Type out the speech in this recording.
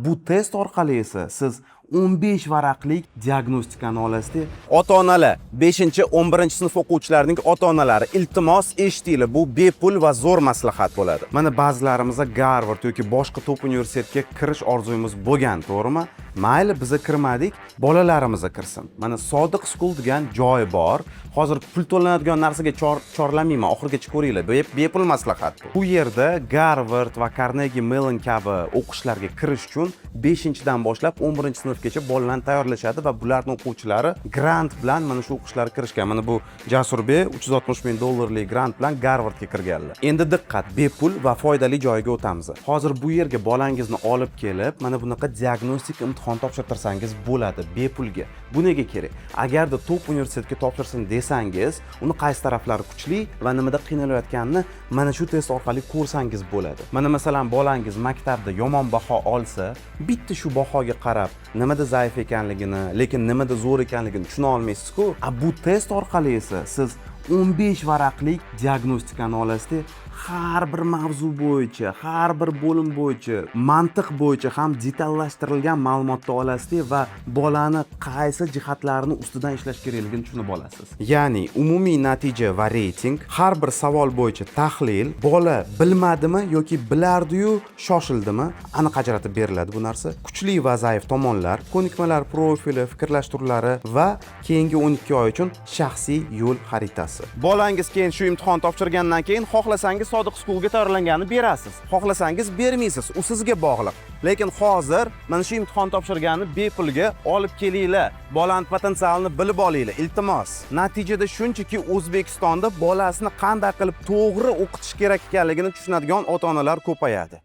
Bu test orqali esa siz 15 varaqlik diagnostikani olasizda. Ota-onalar, 5-11-sinf o'quvchilarining ota-onalari, iltimos, eshitinglar, bu bepul va zo'r maslahat bo'ladi. Mana ba'zilarimizda Garvard yoki boshqa top universitetga kirish orzuyimiz bo'lgan, to'g'rimi? Mayli, biza kirmadik, bolalarimiz kirsin. Mana Sodiq School degan joy bor. Hozir pul to'lanadigan narsaga chorlamayman, oxirigacha ko'ringlar. Bepul maslahat bu. Bu yerda Garvard va Carnegie Mellon kabi o'qishlarga kirish uchun 5-dan boshlab 11-sinfgacha bolalarni tayyorlashadi va bularni o'quvchilari grant bilan mana shu o'qishlarga kirishgan. Mana bu Jasurbek 360 ming dollarlik grant bilan Garvardga kirganlar. Endi diqqat, bepul va foydali joyiga o'tamiz. Hozir bu yerga bolangizni olib kelib, mana bunaqa diagnostik imtihon topshirtirsangiz bo'ladi bepulga. Bu nega kerak? Agarda top universitetga topshirsin desangiz, uni qaysi taraflari kuchli va nimada qiynalayotganini mana shu test orqali ko'rsangiz bo'ladi. Mana masalan, bolangiz maktabda yomon baho olsa, bitta shu bahoga qarab nimada zaif ekanligini, lekin nimada zo'r ekanligini tushuna olmaysiz-ku. A bu test orqali esa siz 15 varaqlik diagnostikani olasizda, har bir mavzu bo'yicha, har bir bo'lim bo'yicha, mantiq bo'yicha ham detallashtirilgan ma'lumotni olasizda va bolani qaysi jihatlarini ustidan ishlash kerakligini tushunib olasiz. Ya'ni umumiy natija va reyting, har bir savol bo'yicha tahlil, bola bilmadimi yoki bilardi-yu shoshildimi, aniq ajratib beriladi bu narsa. Kuchli va zaif tomonlar, ko'nikmalar profili, fikrlash turlari va keyingi 12 oy uchun shaxsiy yo'l xaritasi. Bolangiz keyin shu imtihon topshirgandan keyin xohlasangiz Sodiq Schoolga tayyorlanganini berasiz. Xohlasangiz bermaysiz, u sizga bog'liq. Lekin hozir mana shu imtihon topshirganini bepulga olib kelinglar. Bolani potensialini bilib olinglar, iltimos. Natijada shunchaki O'zbekistonda bolasini qanday qilib to'g'ri o'qitish kerak ekanligini tushunadigan ota-onalar ko'payadi.